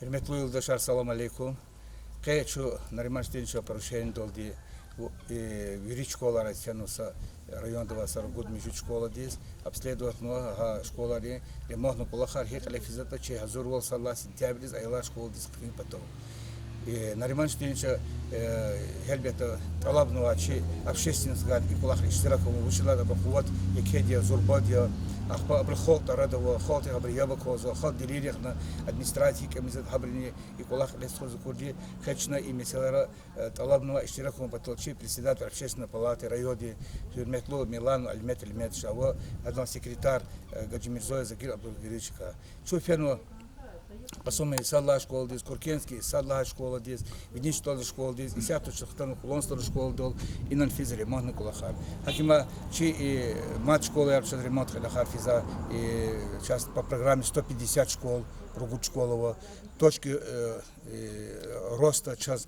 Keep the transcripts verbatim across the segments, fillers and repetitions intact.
Гьуьрметлу юлдашар, салам алейкум. Къе чун Нариман Штирличан поручениедалди вири школайриз фена са, районда авай са ругуд-муьжуьд школадиз обследовать авунва, гьа школайрин ремонтни кӀвалахар гьикӀ кьиле физватӀа, чи гьазурвал сад лагьай сентябрдиз аялар школадиз хъфин патал. Нариман Штирлича, гьелбетда, тӀалабнава чи общественностдал и кӀвалахра иштирак авун, вучиз лагьайтӀа абурун къуват екеди я, зурбади я, ахпа абуру халкь тӀарада ава, халкьдихъ абуру яб аквазва, халкь делилрихъ на администрация гьикӀ кӀамизватӀа гьабурни и кӀвалах кьиле тухуз акурди. Къе чна и месэлайра тӀалабнава иштирак авун патал чи председатель общественной палаты районди, гьуьрметлу Миланов Алимет Алиметович ва гьадан секретарь Гаджимирзоев Загир Абдулгердиевичакай. Чун фена Кьасумхуьруьн сад лагьай школадиз, Куркенский сад лагьай школадиз, Винишдалди школадиз, исятда чна хтанва Кьулансталди школадал, инал физ ремонтни кӀвалахар. ГьакӀ им чи мад школаяр чаз ремонт кӀвалахар физва, чаз по программе сто пятьдесят школ, ругуд школа ава, точки роста чаз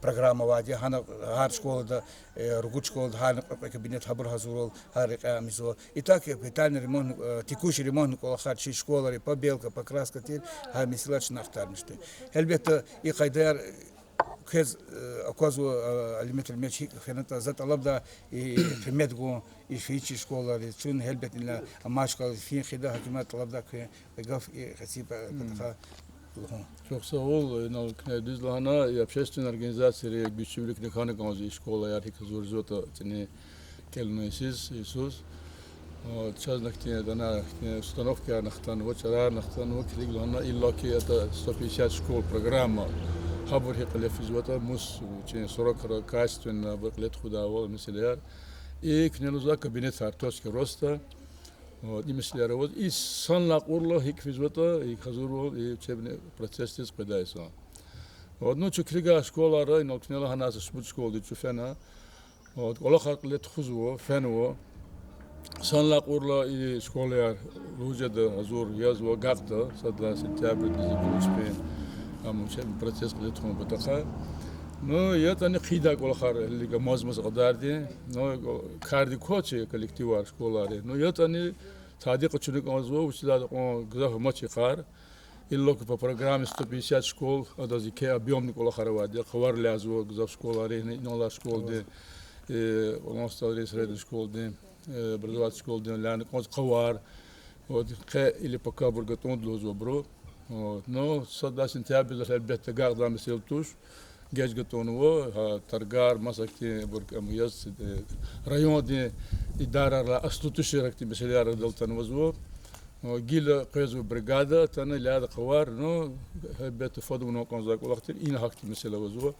программа авайди я, гьана гьар школада, ругуд школада гьарни кьве-кьве кабинет, гьабур гьазурвал гьар рекьяй амизва. И так капитальный ремонт, текущий ремонтни кӀвалахар, чи школайрин побелка, покраска тир, гьа месэлаяр чна ахтармишда. Гьелбетда, и къайдаяр квез аквазва, Алимет Алиметович, гьикӀ фенатӀа, за тӀалабда и къимет гун и фейи чи школайриз. Чун гьелбетда инлай амай школайриз фин хъийида, гьакӀ им тӀалабда квез гаф и хесиб патахъай лугьун. Чухсагъул, инал куьне дуьз лагьана, и общественный организацияри гуьзчивиликни хьана кӀанзава и школаяр гьикӀ гьазур жезватӀа цӀини кӀелунин йисуз, йисуз. Чазни хьтин, ана хьтин установкаяр хтанва, чарар хтанва, килиг лагьана, иллаки это сто пятьдесят школ программа. Гьабур гьикӀ кьиле физватӀа, мус, чи срокра, качественно абур кьиле тухудайвал месэлаяр. И куьне лугьузва кабинетар, точки роста. И месэлаяр аваз, и санлай кьурла гьикӀ физватӀа, и гьазурвал, и учебный процессдиз къведай сан. Ну, чун килигай школайра, инал куьне лагьана са шумуд школадиз чун фена. КӀвалахар кьиле тухузва, фенва. Санлай кьурла и школаяр лугьуз жеда гьазур язва, агакьда, сад лагьай сентябрдиз абуру чпин, ам учебный процесс кьиле тухун патахъай. Ну, ятӀани хъийидай кӀвалахар гьелелиг амазма са кьадарди. Ну, кардик квач чи коллективар школайрин. Ну, ятӀани тади къачуна кӀанзава, вучиз лагьайтӀа кьван гзаф амач йикъар. Иллаки по программе сто пятьдесят школ, адаз еке объёмный кӀвалахар авайди я, къавар лязва гзаф школайрин, инал алай школдин, Кьулансталрин средний школдин, образовательный школдин, лязни кӀанз къавар. Вот, къе или пока абур гатӀунда лугьузва абуру. Вот, ну, сад лагьай сентябрдал гьелбетда агакьдай месэла туш. Геж гатӀунва, гьа, торгар, маса хьтин абур, ам яз, райондин идарайрилай аслу тушир хьтин месэлаяр арадал атанвазва. Гила къвезва бригада, атана лязни къавар, ну, гьелбетда, фад авун кӀанзавай кӀвалах тир, ина гьахьтин месэла авазва.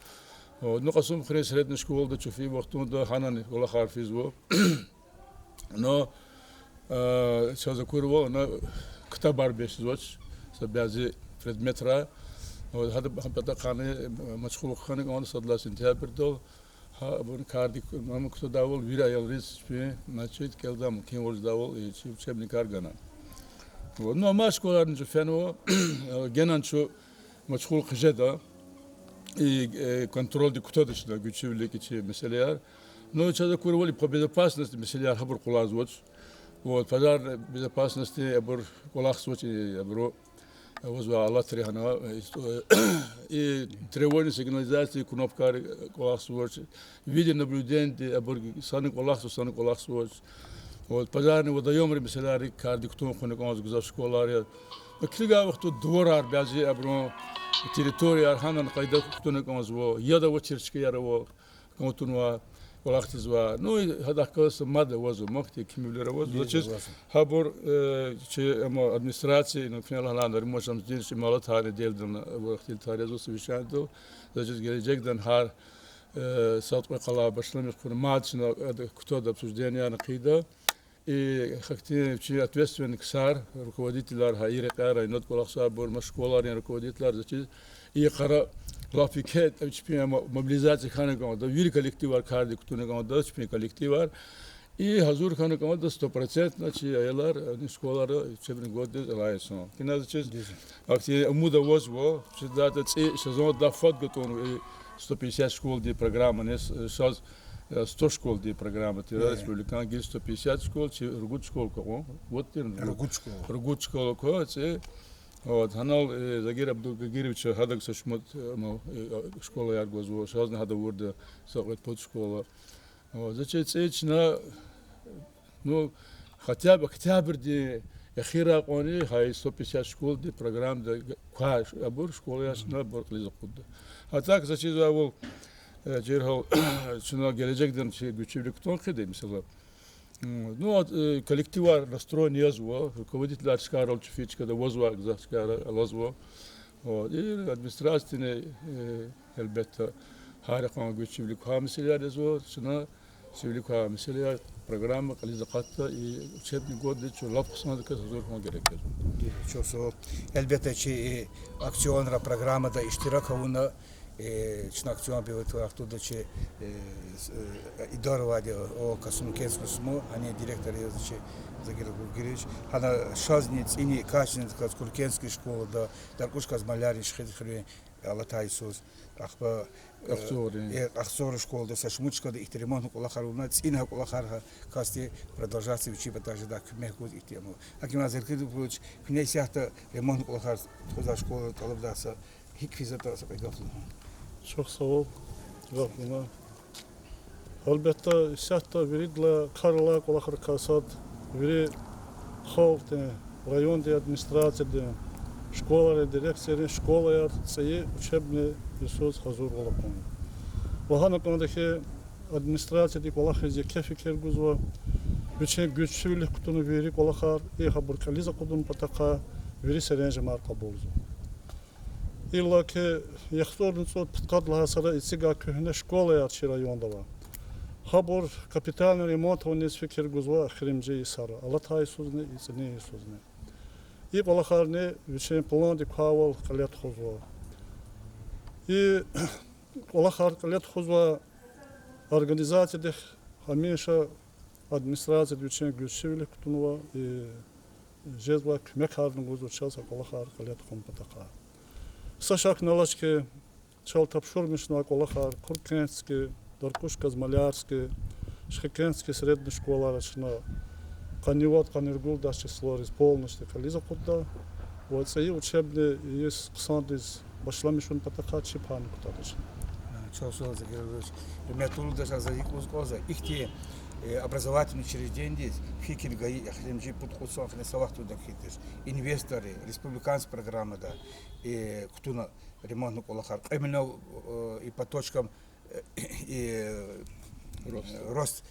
Ну, Кьасумхуьруьн средний школада чун фейи вахтунда гьанани кӀвалахар физва. Ну, чаз акурвал, ана ктабар бес жезвач, са бязи предметрай. Гьада патахъайни машгъул хьана кӀанда сад лагьай сентябрдал. Гьа абурун кардик, ам кутадайвал вири аялриз чпин, значит, кӀелдай мумкинвал жедайвал и чи учебникар гана. Ну, амай школайрани чун фенва, генани чун машгъул хъжеда, и контрольдик кутада чна гуьзчивилик и чи месэлаяр. Ну, чаз акурвал и по безопасности месэлаяр гьабур къулайзавач. Вот, пожарной безопасности абур кӀвалахзавач, и абуру авазва алатри гьана, и тревожной сигнализации кнопкаяр кӀвалахзавач, видеонаблюдениеди абур сана кӀвалахзава, сана кӀвалахзавач. Вот, пожарный водоёмрин месэлаяр кардик кутун хьана кӀанзава гзаф школайра. Килигай вахтунда дворар бязи абурун территорияр гьанани къайдада кутуна кӀанзава, яд авачир чкаяр ава, кӀантӀунвай, кӀвалахдизвай. Ну, гьадахъ галаз мад авазва, махьтин кимивилер авазва. Заз чиз гьабур, чи ам администрация, ну, куьне лагьана, Нариман Шамсудинович, ималатарни делдана вахтин тарезва совещаниедал. Заз чиз гележегдани гьар сад-кьве къалай башламишна хъувуна мад чна кутада обсуждениеярни хъийида. И гьахьтин вичин ответственный ксар, руководителар, гьа и рекьяй районда кӀвалахзавайбур, ма школайрин руководителар, заз чиз и йикъара лап еке чпин мобилизация хьана кӀанда, вири коллективар кардик кутуна кӀанда, чпин коллективар. И гьазур хьана кӀанда стопроцентно чи аялар школайра учебный годдиз алай йисан. Куьне заз чиз ахьтин умуд авазва, чи датӀа цӀи сезондилай фад гатӀунва и сто пятьдесят школадин программани, шаз сто школадин программа тир республикан, гила сто пятьдесят школа, чи ругуд школа ква кьван, вот тир, ругуд школа ква цӀи. Вот, гьанал, э, Загир Абдулгагировича гьадак са шумуд, э, ма, э, школаяр гвазва, шазни гьада авурда са кьвед-пуд школа. Вот, за чи цӀи чна, ну, хотя бы октябрдин эхиррай кьванни гьа и сто пятьдесят школадин программада г-, квай ш-, абур школаяр чна абур кьилиз акъудда. А так, за чизвайвал, э, жергьал чна гележегдани чи гуьзчивилик кутун хъийида, месела. М, ну, а, э, коллективар настроен язва, руководителар чкайрал чуфи чкада авазва, гзаф чкайра алазва. Вот, и администрациядини, э, гьелбетда, гьар йикъан гуьзчивилик квай месэлаяр язва, чна чивилик квай месэлаяр, программа кьилиз акъатда, и учебный годдиз чун лап хъсандаказ гьазур хьун герек язва. Чухсагъул. Гьелбетда, чи, э, акционра программада иштирак авуна, э, чна акцион биватур ахтуда чи, э, с-, э, идаравайди о Касумкентский СМУ, гьанин директор яз чи Загир Абдулгагирович. Гьана шазни цӀини качественныйдаказ Куркенский школада, Даркьуш кӀаз Малярин, Шихидхуьруьн, алатай йисуз, ахпа, э, Кьахцурин. Э, Кьахцурин школада, са шумуд чкада ихьтин ремонтни кӀвалахар авуна, цӀина кӀвалахар гьа касди продолжаться вичин патай жедай куьмек гуз ихьтин амал. Гьаким Загир Абдулгагирович, куьне исятда ремонтни кӀвалахар тухузвай школада тӀалабдай са гьикӀ физватӀа, са кьве гаф лугьун. Чухсагъул. Гаф гана. Гьелбетда, исятда виридалай кар алай кӀвалахрикай сад вири халкьдин, райондин администрациядин, школайрин дирекциярин школаяр цӀийи учебный йисуз гьазурвал акьун. Лагьана кӀанда хьи, администрациядин кӀвалахриз еке фикир гузва, вичин гуьзчивилихъ кутуна вири кӀвалахар, и гьабур кьилиз акъудун патахъай вири серенжемар кьабулзава. Иллаки яхцӀурни цӀуд-пудкъад лагьай йисара эцигай куьгьне школаяр чи районда ава. Гьабур капитальный ремонт авуниз фикир гузва эхиримжи йисара, алатай йисузни, цӀинин йисузни. И кӀвалахарни вичин пландик квайвал кьиле тухузва. И кӀвалахар кьиле тухузвай организациядихъ гьамиша администрацияди вичин гуьзчивилихъ кутунва, и жезвай куьмекарни гузва чаз а кӀвалахар кьиле тухун патахъай. Са шак налач хьи, чал тапшурмишнавай кӀвалахар Куркенский, Даркьуш кӀаз Малярский, Шихикентский средний школайра чна къанни вад, къанни ругуд числориз полностью кьилиз акъудда ва цӀийи учебный йис хъсандиз башламишун патахъай чпин пайни кутадач. Чухсагъул, Загир Абдулгагирович. Гьуьрметлу юлдашар, за икӀ лугьуз кӀанзава, ихьтин, э, образовательный учреждениедиз фикир гайи эхиримжи пуд-кьуд йисан хьана са вахтунда хьайитӀа, инвесторри республиканский программада, э, кутуна ремонтный кӀвалахар кьве миллион, э, и по точкам, э, и, э, рост,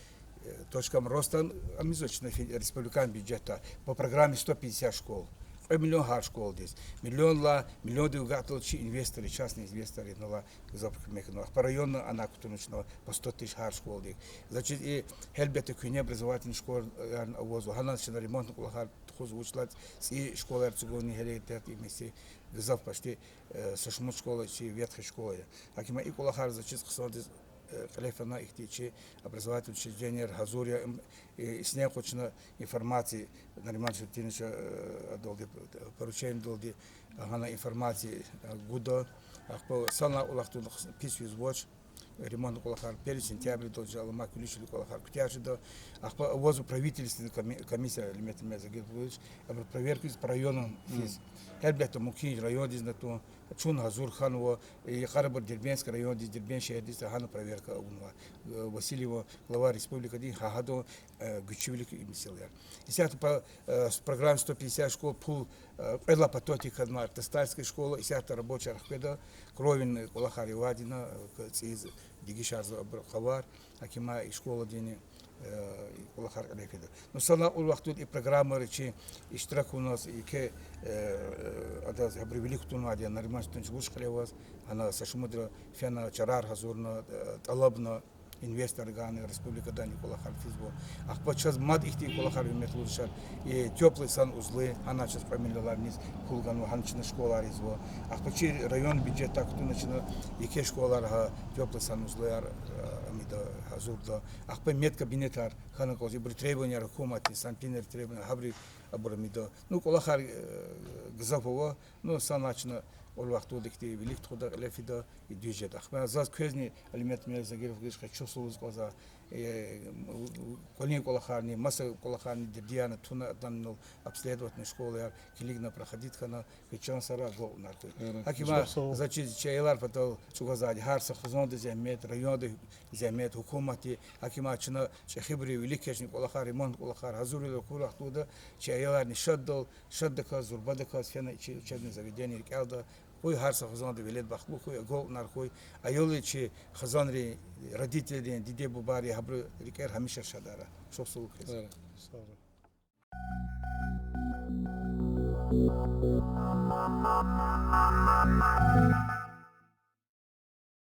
э, точкам роста ам ийизва чна фи-, республикан бюджетдай по программе сто пятьдесят школ. Кьве миллион гьар школадиз. Миллионлай, миллиондив агакьдалди чи инвесторри, частный инвесторри гзаф куьмекнава. Ахпа районни ана кутуна чна по сто тысяч гьар школадик. Значит, и гьелбетда куьгьне образовательный школаярни авазва. Гьана чна ремонтный кӀвалахар тухузва, вучиз лагьайтӀа цӀийи школаяр ацукьунни гьеле тек и меси гзаф, почти, э, са шумуд школа чи ветхий школа я. Гьаким и кӀвалахар за чиз хъсандиз, э, кьиле фена, ихьтин чи образовательный учреждениеяр гьазур я, м, э, иснен къачуна информация Нариман Ширтиновича, э, адалди, э, поручениедалди, гьана информация, э, гуда. Ахпа санлай кӀвалах тавуна пис физвач. Ремонтный кӀвалахар первый сентябрьдалди жал ама, куьлуь чилин кӀвалахар куьтягь жеда. Ахпа авазва правительственный коми-, комиссия, гьуьрметлу Загир Абдулгагирович, абуру проверка ийиз по районам физ. Гьелбетда, мумкин я райондизни тун, чун гьазур хьанва, э, йикъарабур Дербентский райондиз, Дербент шегьердиз гьана проверка авунва. Э, Васильева, глава республикадин, гьа гьадан, э, гуьзчивилихъ и месэлаяр. Исятда по, э, с-, программе сто пятьдесят школ пул, э, кьвед лагьай потокдик хьанва, Артастальская школа, исятда рабочаяр хкведа, кровельный кӀвалахар авайди я, э, к-, цӀийиз дегишарзава абур къавар, гьаким и школадинни, э, и кӀвалахар кьиле фида. Ну, санлай кьуд вахтунда и программайра чи иштирак авуназ, еке, э, адаз гьабуру вилик кутунвайди я Нариман Ширтинович вуч кьиле аваз, гьана са шумудра фена, чарар гьазурна, э, тӀалабна, инвесторрикайни, республикадани кӀвалахар физва. Ахпа чаз мад ихьтин кӀвалахар, гьуьрметлу юлдашар, и тёплый санузлы, гьана чаз кьве миллионлар виниз пул ганва, гьана чна школайриз ийизва. Ахпа чи район бюджетдай кутуна чна еке школайра гьа тёплый санузлыяр, э, ам ийида, гьа, гьазурда. Ахпа медкабинетар хьана кӀанзава, ибуру требованияр гьукуматдин, санпинрин требования, гьабуру абур амида. Ну, кӀвалахар, э, гзаф ава, ну, санлай чна кьве вахтунда ихьтин вилик тухуда, кьиле фида, и дуьз жеда. Ахпа заз квезни, Алимет Мегьамед Загирович, чухсагъул лугьуз кӀанзава, э, кӀвалин кӀвалахарни, маса кӀвалахарни, дердиярни туна, адан инал обследовать авуна школаяр, килигна, проходить хьана, квез чан сагърай, агалкьунар хьуй. Гьаким, заз чиз, чи аялар патал чӀугвазвайди, гьар са хизанда зегьмет, районда зегьмет, гьукуматди, гьаким, чна чӀехибуру вилик экъечӀна кӀвалахар, ремонт кӀвалахар гьазурвал акур вахтунда, чи аяларни шаддал, шаддаказ, зурбадаказ фена чи учебный заведение рикӀелда. Къуй гьар са хизанда велед бахтлу хьуй, агалкьунар хьуй. Аялри, чи хизанри, родителри, диде-бубайри, гьабурун рикӀер гьамиша шад хьурай. Чухсагъул квез.